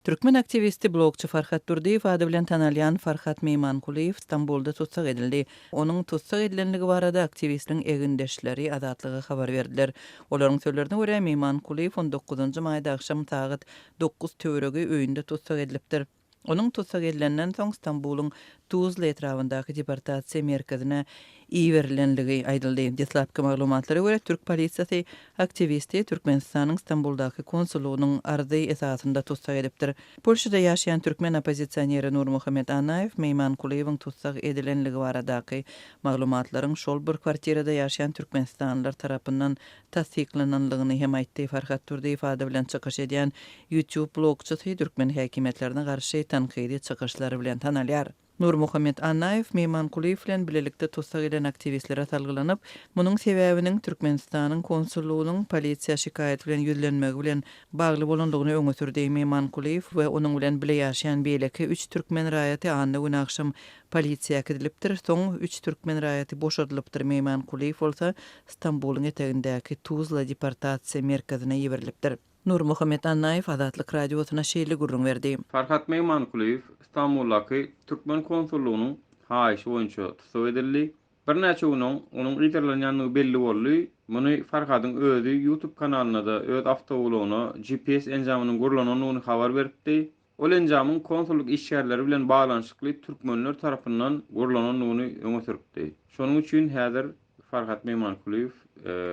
Türkmen aktiwisti, blogçy Farhat Durdyýew ady bilen tanalýan Farhat Meýmankulyýew Stambulda tussag edildi. Onuň tussag edilenligi barada aktiwistiň egindeşleri Azatlyga habar berdiler. Olaryň sözlerine görä, Meýmankulyýew on dokuzynjy maýda agşam sagat dokuz töweregi öýünde tussag edilipdir. Onuň tussag edilenden soň Stambulyň Tuzla etrabyndaky deportasiýa merkezine iberilenligi aýdyldy. Deslapky maglumatlara görä, türk polisiýasy aktiwisti Türkmenistanyň Stambuldaky konsullygynyň arzy esasynda tussag edipdir. Polşada ýaşaýan türkmen oppozisioneri Nurmuhammet Annaýew Meýmankulyýewiň tussag edilenligi baradaky maglumatlaryň şol bir kwartirada ýaşaýan türkmenistanlylar tarapyndan tassyklananlygyny hem aýtdy. Farhat Durdyýew ady bilen çykyş edýän YouTube blogçysy türkmen häkimiýetlerine garşy tankydy çykyşlary bilen tanalýar. Nurmuhammet Annaýew Meýmankulyýew bilen bilelikde tussag edilen aktiwistlere salgylanyp, munuň sebäbiniň Türkmenistanyň konsullygynyň polisiýa şikaýat bilen ýüzlenmegi bilen bagly bolandygyny öňe sürdi. Meýmankulyýew we onuň bilen bile ýaşaýan beýleki üç türkmen raýaty anna güni agşam polisiýa äkidilipdir. Soň üç türkmen raýaty boşadylypdyr, Meýmankulyýew bolsa Stambulyň etegindäki Tuzla deportasiýa merkezine iberilipdir. Nurmuhammet Annaýew Azatlyk Radiosyna şeýle gürrüň berdi. Farhat Meýmankulyýew Stambuldaky türkmen konsullygynyň haýyşy boýunça tussag edildi. Birnäçe gün oň onuň yzarlanýandygy belli boldy. Muny Farhadyň özi YouTube kanalynda-da öz awtoulagyna GPS enjamynyň gurlanandygyny habar beripdi. Ol enjamyň konsullyk işgärleri bilen baglanyşykly türkmenler tarapyndan gurlanandygyny öňe sürüpdi. Şonuň üçin häzir Farhat Meýmankulyýew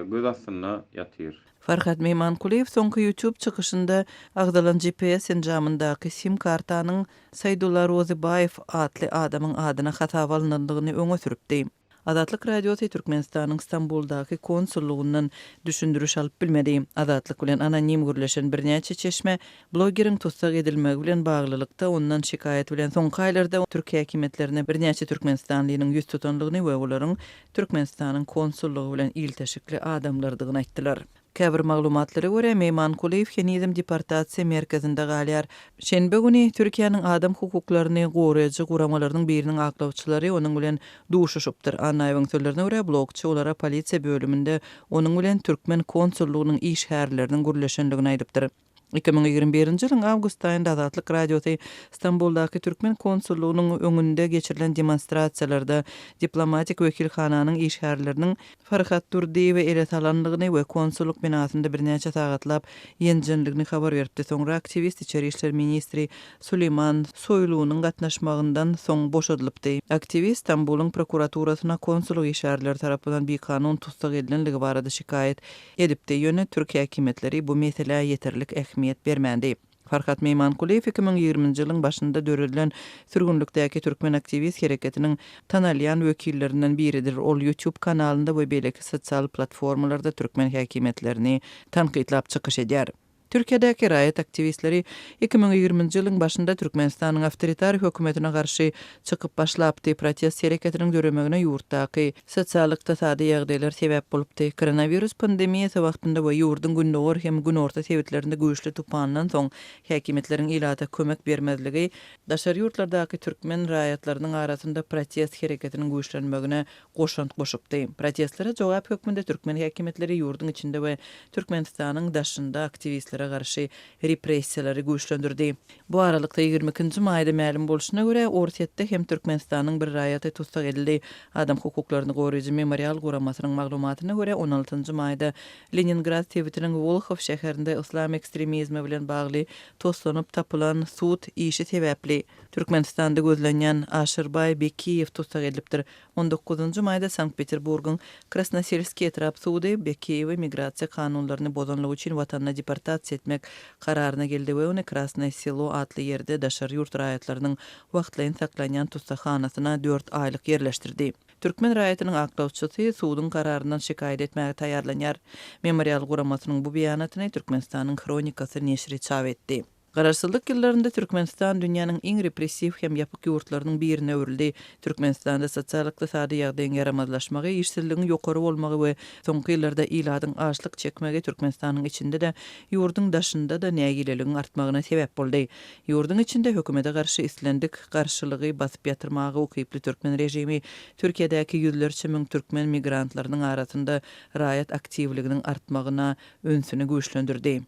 göz astynda ýatyr. Farhat Meýmankulyýew soňky YouTube çykyşynda agzalan GPS enjamyndaky sim kartanyň Saýdulla Rozybaýew atly adamyň adyna hasaba alnandygyny öňe sürüpdi. Azatlyk Radiosy Türkmenistanyň Stambuldaky konsullygyndan düşündiriş alyp bilmedi. Azatlyk bilen anonim gürleşen birnäçe çeşme blogeriň tussag edilmegi bilen baglylykda ondan şikaýat bilen soňky aýlarda türk häkimiýetlerine birnäçe türkmenistanlynyň ýüz tutandygyny we olaryň Türkmenistanyň konsullygy bilen ilteşikli adamlardygyny aýtdylar. Käbir maglumatlara görä, Meýmankulyýew henizem deportasiýa merkezinde galýar. Şenbe güni Türkiýäniň adam hukuklaryny goraýjy guramalarynyň biriniň aklawçylary onuň bilen duşuşypdyr. Annaýewiň sözlerine görä, blogçy olara polisiýa bölüminde onuň bilen türkmen konsullygynyň işgärleriniň gürleşendigini aýdypdyr. 2021-nji ýylyň awgust aýynda Azatlyk Radiosy Stambuldaky türkmen konsullygynyň öňünde geçirilen demonstrasiýalarda diplomatik wekilhananyň işgärleriniň Farhat Durdyýewi ele salandygyny we konsullyk binasynda birnäçe sagatlap ýenjendigini habar beripdi. Soňra aktiwist içeri işler ministri Suleýman Soýlunyň gatnaşmagyndan soň boşadylypdy. Aktiwist Stambulyň prokuraturasyna konsullyk işgärleri tarapyndan bikanun tussag edilenligi barada şikaýat edipdi, ýöne türk häkimiýetleri bu meselä ýeterlik ähmiýet bermändi. Farhat Meýmankulyýew 2020-nji ýylyň başynda döredilen sürgünlikdäki türkmen aktiwist hereketiniň tanalýan wekillerinden biridir. Ol YouTube kanalynda we beýleki sosial platformalarda türkmen häkimiýetlerini tankytlap çykyş edýär. Türkiýedäki raýat aktiwistleri 2020-nji ýylyň başynda Türkmenistanyň awtoritar hökümetine garşy çykyp başlapdy. Protest hereketiniň döremegine ýurtdaky sosial-ykdysady ýagdaýlar sebäp bolupdy. Koronawirus pandemiýasy wagtynda we ýurduň gündogar hem günorta sebitlerinde güýçli tupandan soň häkimiýetleriň ilata kömek bermezligi daşary ýurtlardaky türkmen raýatlarynyň arasynda protest hereketiniň güýçlenmegine goşant goşupdy. Protestlere jogap hökmünde türkmen häkimiýetleri ýurduň içinde we Türkmenistanyň daşynda aktiwistlere garşy repressiýalary güýçlendirdi. Bu aralykda, 22 nji maýda mälim bolşuna görä, Orsýetde hem Türkmenistanyň bir raýaty tussag edildi. Adam hukuklaryny goraýjy Memorial guramasynyň maglumatyna görä, 16 njy maýda Leningrad sebitiniň Wolhow şäherinde yslam ekstremizmi bilen bagly toslanyp tapylan sud işi sebäpli, Türkmenistanda gözlenýän Aşyrbaý Bekiýew tussag edilipdir. On dokuzynjy maýda Sankt-Peterburgyň Krasnoselskiý etrap sudy Bekiýewi migrasiýa kanunlaryny bozanlygy üçin watanyna deportasiýa etmek kararyna geldi we ony Krasnoýe Selo atly ýerde daşary ýurt raýatlarynyň wagtlaýyn saklanýan tussaghanasyna dört aýlyk ýerleşdirdi. Türkmen raýatynyň aklawçysy suduň kararyndan şikaýat etmäge taýýarlanýar. Memorial guramasynyň bu beýanatyny Türkmenistanyň Hronikasy neşiri çap etdi. Garaşsyzlyk ýyllarynda Türkmenistan dünýäniň iň repressiw hem ýapyk ýurtlarynyň birine öwrüldi. Türkmenistanda sosial-ykdysady ýagdaýyň ýaramazlaşmagy, işsizligiň ýokary bolmagy we soňky ýyllarda ilatyň açlyk çekmegi Türkmenistanyň içinde-de, ýurduň daşynda-da nägileligiň artmagyna sebäp boldy. Ýurduň içinde hökümete garşy islendik garşylygy basyp ýatyrmaga ukyply türkmen režimi Türkiýedäki ýüzlerçe müň türkmen migrantlarynyň arasynda raýat aktiwliginiň artmagyna ünsüni güýçlendirdi.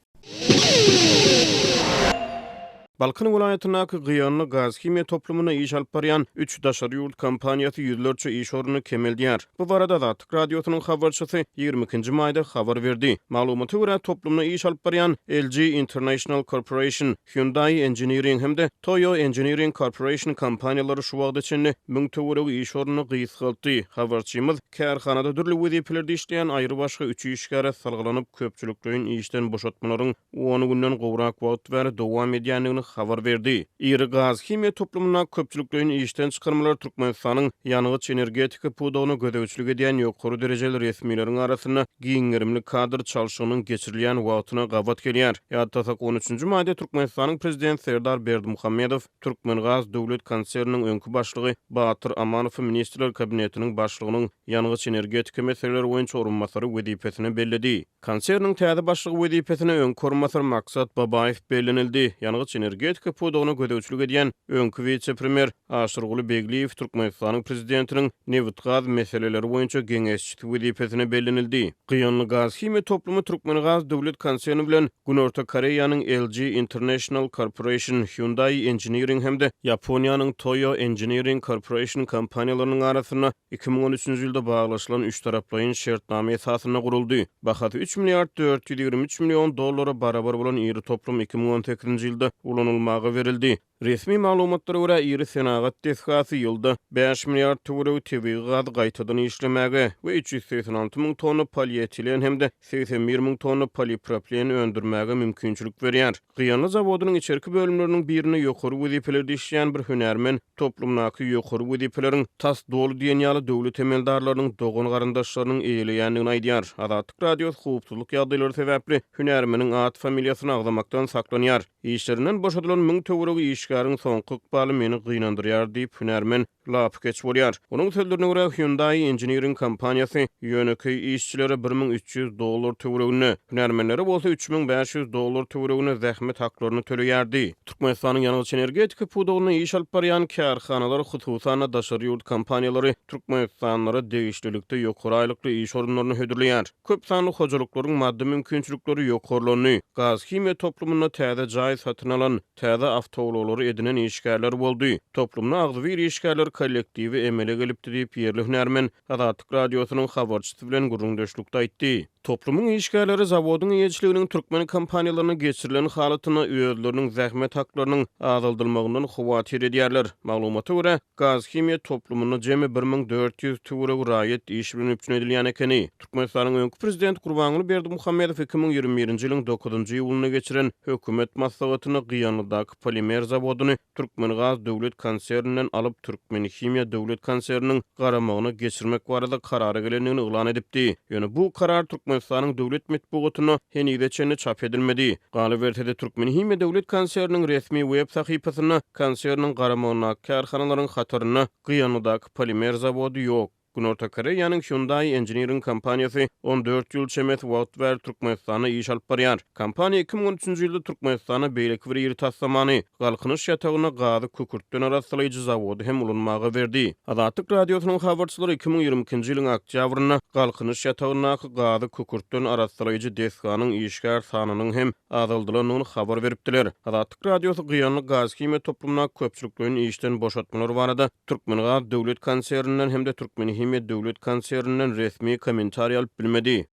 Balkan welaýatyndaky Gyýanly gazhimiýa toplumynda iş alyp barýan üç daşary ýurt kompaniýasy ýüzlerçe iş ornuny kemeldýär. Bu barada Azatlyk Radiosynyň habarçysy 22 nji maýda habar berdi. Maglumata görä, toplumda iş alyp barýan LG International Corporation, Hyundai Engineering hem-de Toyo Engineering Corporation kompaniýalary şu wagta çenli 1000 töweregi iş ornuny gysgaltdy. Habarçymyz kärhanada dürli wezipelerde işleýän aýrybaşga üç işgäre salgylanyp, köpçülikleýin işden boşatmalaryň on günden gowrak wagt bäri dowam edýändigini habar berdi. Iri gaz-himiýa toplumyndaky köpçülikleýin işden çykarmalar Türkmenistanyň ýangyç-energetika pudagyna gözegçilik edýän ýokary derejeli resmileriň arasynda giň gerimli kadr çalşygynyň geçirilýän wagtyna gabat gelýär. Ýatlasak, on üçünji maýda Türkmenistanyň Prezidenti Serdar Berdimuhamedow Türkmengaz döwlet konserniniň öňki başlygy Batyr Amanowy Ministrler Kabinetiniň Başlygynyň ýangyç-energetika meseleleri boýunça orunbasary wezipesine belledi. Konserniň täze başlygy wezipesine öňki orunbasar Maksat Babaýew bellenildi. Ýangyç-energetika pudagyna gözegçilik edýän öňki wise-premýer Aşyrguly Begliýew Türkmenistanyň Prezidentiniň nebitgaz meseleleri boýunça geňeşçisi wezipesine bellenildi. Gyýanly gazhimiýa toplumy Türkmengaz döwlet konserni bilen Günorta Koreýanyň LG International Corporation, Hyundai Engineering hem-de Ýaponiýanyň Toyo Engineering Corporation kompaniýalarynyň arasynda 2013-nji ýylda baglaşylan üçtaraplaýyn şertnama esasynda guruldy. Bahasy üç milliard 423 million dollara barabar bolan iri toplum 2018-nji ýylda ulanylmaga berildi. Resmi maglumatlara görä, iri senagat desgasy ýylda bäş milliard töweregi tebigy gazy gaýtadan işlemäge we 386 müň tonna polietilen hem-de 81 müň tonna polipropilen öndürmäge mümkinçilik berýär. Gyýanly zawodynyň içerki bölümleriniň birinde ýokary wezipelerde işleýän bir hünärmen toplumdaky ýokary wezipeleriň tas doly diýen ýaly döwlet emeldarlarynyň dogan-garyndaşlarynyň eýeleýändigini aýdýar. Azatlyk Radiosy howpsuzlyk ýagdaýlary sebäpli hünärmeniň at-familiýasyny agzamakdan saklanýar. Işlerinden boşadylan müň töweregi işgäriň soňky ykbaly meni gynandyrýar diýip, hünärmen lapykeç bolýar. Onuň sözlerine görä, Hyundai Engineering kompaniýasy ýönekeý işçilere 1300 dollar töwereginde, hünärmenlere bolsa 3500 dollar töwereginde zähmet haklaryny töleýärdi. Türkmenistanyň ýangyç-energetika pudagynda iş alyp barýan kärhanalar, hususan-da, daşary ýurt kompaniýalary türkmenistanlylara degişlilikde ýokary aýlykly iş orunlaryny hödürleýär. Köp sanly hojalyklaryň maddy mümkinçilikleri ýokarlandy. Gaz-himiýa toplumynda täze jaý satyn alan, täze awtoulaglary edinen işgärler boldy. Toplumda agzybir işgärler kollektiwi emele gelipdi diýip, ýerli hünärmen Azatlyk Radiosynyň habarçysy bilen gürrüňdeşlikde aýtdy. Toplumyň işgärleri zawodyň eýeçiliginiň türkmen kompaniýalaryna geçirilen halatynda özleriniň zähmet haklarynyň azaldylmagyndan howatyr edýärler. Maglumata görä, Gazhimiýa toplumynda jemi 1400 töweregi raýat iş bilen üpjün edilýän ekeni. Türkmenistanyň öňki prezidenti Gurbanguly Berdimuhamedow 2021-nji ýylyň dokuzynjy iýulynda geçiren hökümet maslahatynda Gyýanlydaky polimer zawodyny Türkmengaz döwlet konserninden alyp, Türkmenhimiýa döwlet konserniniň garamagyna geçirmek barada karara gelendigini yglan edipdi. Ýöne bu karar Türkmenistanyň döwlet metbugatynda henize çenli çap edilmedi. Galyberse-de, Türkmenhimiýa döwlet konserniniň resmi web sahypasynda konserniň garamagyndaky kärhanalaryň hatarynda Gyýanlydaky polimer zawody ýok. Günorta Koreýanyň Hyundai Engineering kompaniýasy 14 ýyl çemesi wagt bäri Türkmenistanda iş alyp barýar. Kompaniýa 2013-nji ýylda Türkmenistanda beýleki bir iri taslamany, Galkynyş ýatagynda gazy kükürtden arassalaýjy zawody hem ulanmaga berdi. Azatlyk Radiosynyň habarçylary 2022-nji ýylyň oktýabrynda Galkynyş ýatagyndaky gazy kükürtden arassalaýjy desganyň işgär sanynyň hem azaldylandygyny habar beripdiler. Azatlyk Radiosy Gyýanly gazhimiýa toplumyndaky köpçülikleýin işden boşatmalar barada Türkmengaz döwlet konserninden hem-de Türkmenhimiýa döwlet konserninden resmi kommentariý alyp bilmedi.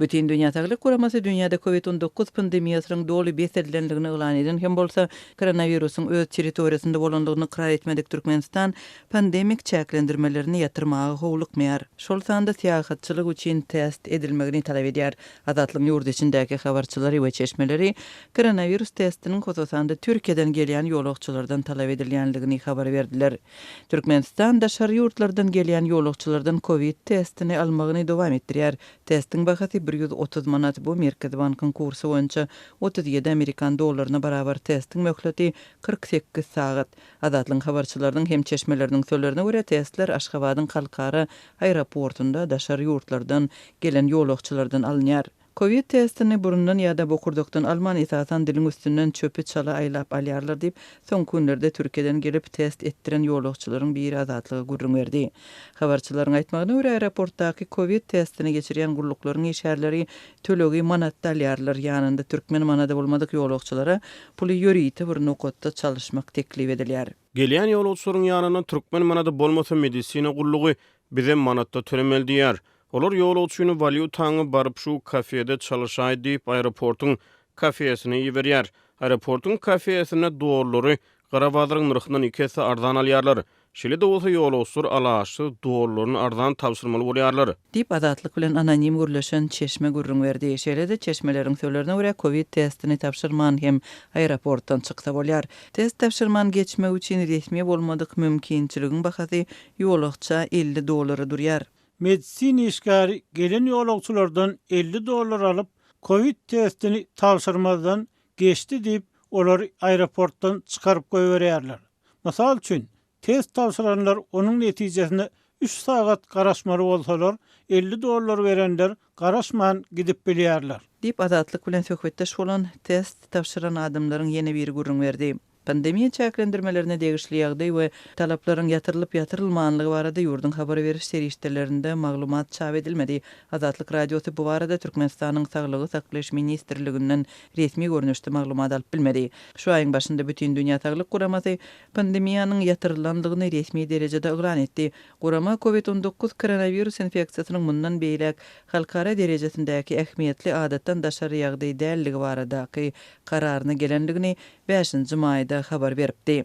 Bütindünýä Saglyk Guramasy dünýäde Covid 19 pandemiýasynyň doly bes edilendigini yglan eden hem bolsa, koronawirusyň öz territoriýasynda bolandygyny ykrar etmedik Türkmenistan pandemik çäklendirmelerini ýatyrmaga howlukmaýar, şol sanda syýahatçylyk üçin test edilmegini talap edýär. Azatlygyň ýurt içindäki habarçylary we çeşmeleri koronawirus testiniň hususan-da Türkiýeden gelýän ýolagçylardan talap edilýändigini habar berdiler. Türkmenistan daşary ýurtlardan gelýän ýolagçylardan kowid testini almagyny dowam etdirýär. Testiň bahasy 130 manat, bu Merkezi bankyň kursy boýunça 37 amerikan dollaryna barabar. Testiň möhleti 48 sagat. Azatlygyň habarçylarynyň hem çeşmeleriniň sözlerine görä, testler Aşgabadyň halkara aeroportunda daşary ýurtlardan gelen ýolagçylardan alynýar. Covid testini burundan ýa-da bokurdakdan alman, esasan diliň üstünden çöpi çala aýlap alýarlar diýip, soňky günlerde Türkiýeden gelip, test etdiren ýolagçylaryň biri Azatlyga gürrüň berdi. Habarçylaryň aýtmagyna görä, aeroportdaky covid testini geçirýän gulluklaryň işgärleri tölegi manatda alýarlar, ýanynda türkmen manady bolmadyk ýolagçylara puly ýörite bir nokatda çalyşmak teklip edilýär. Gelýän ýolagçylaryň ýanynda türkmen manady bolmasa medisina gullugy bize manatda tölemeli diýýär. Olar ýolagçyny walýutaňy baryp şu kafede çalyşaý diýip aeroportyň kafesine iberýär. Aeroportyň kafesinde dollary gara bazaryň nyrhyndan iki esse arzan alýarlar. Şeýle-de bolsa ýolagçylar alaçsyz dollaryny arzan tabşyrmaly bolýarlar. Diýip, Azatlyk bilen anonim gürleşen çeşme gürrüň berdi. Şeýle-de, çeşmeleriň sözlerine görä, kowid testini tabşyrman hem aeroportdan çyksa bolýar. Test tabşyrman geçmek üçin resmi bolmadyk mümkinçiligiň bahasy ýolagça 50 dollara durýar. Medisina işgäri gelen ýolagçylardan 50 dollar alyp, kowid testini tabşyrmazdan geçdi diýip, olary aeroportdan çykaryp goýberýärler. Mysal üçin, test tabşyranlar onuň netijesine üç sagat garaşmaly bolsalar, 50 dollar berenler garaşman gidip bilýärler. Diýip, Azatlyk bilen söhbetdeş bolan, test tabşyran adamlaryň ýene biri gürrüň berdi. Pandemiýa çäklendirmelerine degişli ýagdaý we talaplaryň ýatyrylyp-ýatyrylmanlygy barada ýurduň habar beriş serişdelerinde maglumat çap edilmedi. Azatlyk Radiosy bu barada Türkmenistanyň Saglygy saklaýyş ministrliginden resmi görnüşde maglumat alyp bilmedi. Şu aýyň başynda Bütindünýä saglyk guramasy pandemiýanyň ýatyrylandygyny resmi derejede yglan etdi. Gurama Covid 19 koronawirus infeksiýasynyň mundan beýläk halkara derejesindäki ähmiýetli adatdan daşary ýagdaý däldigi baradaky kararyna gelendigini bäşinji maýda habar beripdi.